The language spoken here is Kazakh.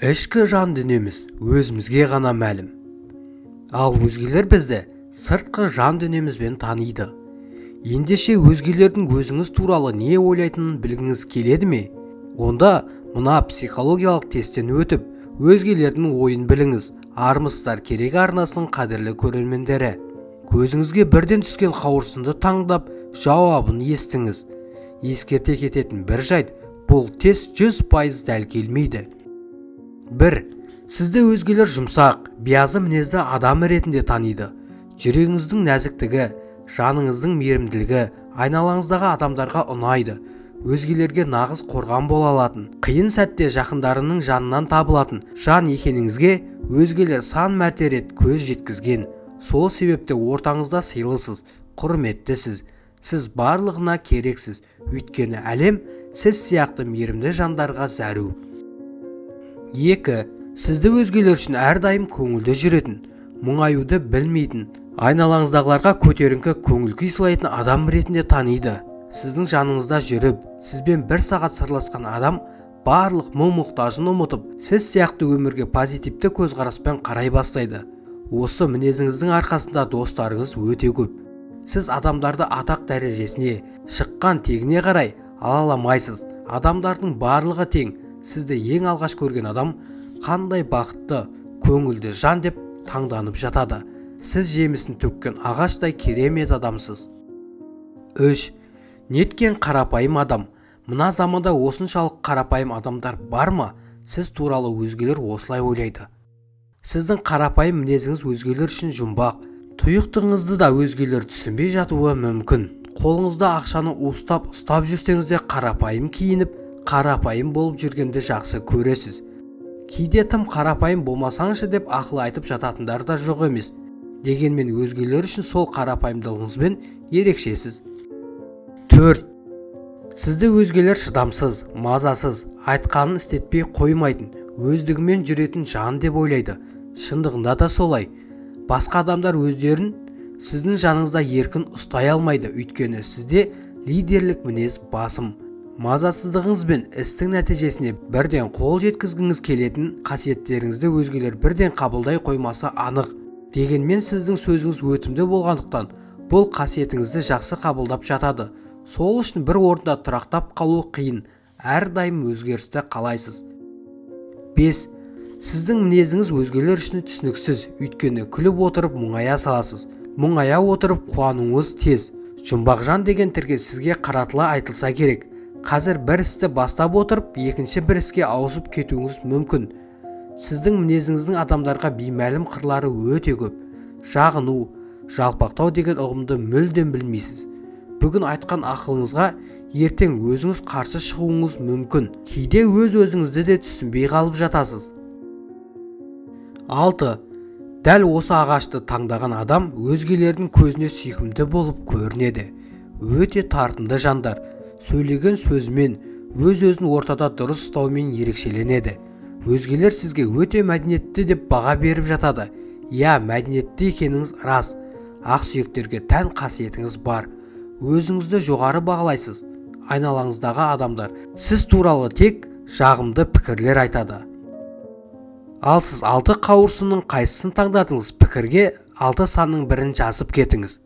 Ішкі жан дүниеміз өзімізге ғана мәлім. Ал өзгелер бізді сыртқы жан дүниемізбен таниды. Ендеше өзгелердің өзіңіз туралы не ойлайтынын білгіңіз келеді ме? Онда мына психологиялық тесттен өтіп, өзгелердің ойын біліңіз. Армысыздар керек арнасының қадірлі көрермендері. Көзіңізге бірден түскен қауырсынды таңдап, жауабын естіңіз. Ескерте кететін бір жайт, бұл тест 100% дәл келмейді. 1. Сізді өзгелер жұмсақ, биязы мінезді адам ретінде таниды. Жүрегіңіздің нәзіктігі, жаныңыздың мейірімділігі айналаңыздағы адамдарға ұнайды. Өзгелерге нағыз қорған бола алатын, қиын сәтте жақындарының жанынан табылатын жан екеніңізге өзгелер сан мәрте рет көз жеткізген. Сол себепті ортаңызда сыйлысыз, құрметтісіз. Сіз барлығына керексіз, өйткені әлем сіз сияқты мейірімді жандарға зәру. 2. Сізді өзгелер үшін әрдайым көңілді жүретін, мұңаюды білмейтін, айналаңыздағыларға көтеріңкі көңіл күй сыйлайтын адам ретінде таниды. Сіздің жаныңызда жүріп, сізбен бір сағат сырласқан адам барлық мұң-мұқтажын ұмытып, сіз сияқты өмірге позитивті көзқараспен қарай бастайды. Осы мінезіңіздің арқасында достарыңыз өте көп. Сіз адамдарды атақ дәрежесіне, шыққан тегіне қарай алаламайсыз. Адамдардың барлығы тең. Сізді ең алғаш көрген адам қандай бақытты, көңілді жан деп таңданып жатады. Сіз жемісін төккен ағаштай керемет адамсыз. 3. Неткен қарапайым адам. Мына заманда осыншалық қарапайым адамдар бар ма? Сіз туралы өзгелер осылай ойлайды. Сіздің қарапайым мінезіңіз өзгелер үшін жұмбақ. Тұйықтығыңызды да өзгелер түсінбей жатуы мүмкін. Қолыңызда ақшаны уыстап ұстап жүрсеңіз де қарапайым киініп, қарапайым болып жүргенді жақсы көресіз. Кейде тым қарапайым болмасаңшы деп ақыл айтып жататындар да жоқ емес. Дегенмен өзгелер үшін сол қарапайымдылығыңызбен ерекшесіз. 4. Сізді өзгелер шыдамсыз, мазасыз, айтқанын істетпей қоймайтын, өздігімен жүретін жан деп ойлайды. Шындығында да солай. Басқа адамдар өздерін сіздің жаныңызда еркін ұстай алмайды, өйткені сізде лидерлік мінез басым. Мазасыздығыңыз бен істің нәтижесіне бірден қол жеткізгіңіз келетін қасиеттеріңізді өзгелер бірден қабылдай қоймасы анық. Дегенмен сіздің сөзіңіз өтімді болғандықтан бұл қасиетіңізді жақсы қабылдап жатады. Сол үшін бір орында тұрақтап қалу қиын, әрдайым өзгерісті қалайсыз. 5. Сіздің мінезіңіз өзгелер үшін түсініксіз, өйткені күліп отырып мұңая саласыз. Мұңая отырып қуануыңыз тез. Жұмбақ жан деген тіркес сізге қаратыла айтылса керек. Қазір бір істі бастап отырып, екінші бір іске ауысып кетуіңіз мүмкін. Сіздің мінезіңіздің адамдарға беймәлім қырлары өте көп. Жағыну, жалпақтау деген ұғымды мүлдем білмейсіз. Бүгін айтқан ақылыңызға ертең өзіңіз қарсы шығуыңыз мүмкін. Кейде өз-өзіңізді де түсінбей қалып жатасыз. 6. Дәл осы ағашты таңдаған адам өзгелердің көзіне сүйкімді болып көрінеді. Өте тартымды жандар. Сөйлеген сөзімен, өз-өзін ортада дұрыс ұстаумен ерекшеленеді. Өзгелер сізге өте мәдениетті деп баға беріп жатады. Иә, мәдениетті екеніңіз рас. Ақсүйектерге тән қасиетіңіз бар. Өзіңізді жоғары бағалайсыз. Айналаңыздағы адамдар сіз туралы тек жағымды пікірлер айтады. Ал сіз 6 қауырсынның қайсысын таңдадыңыз? Пікірге 6 санның бірін жазып кетіңіз.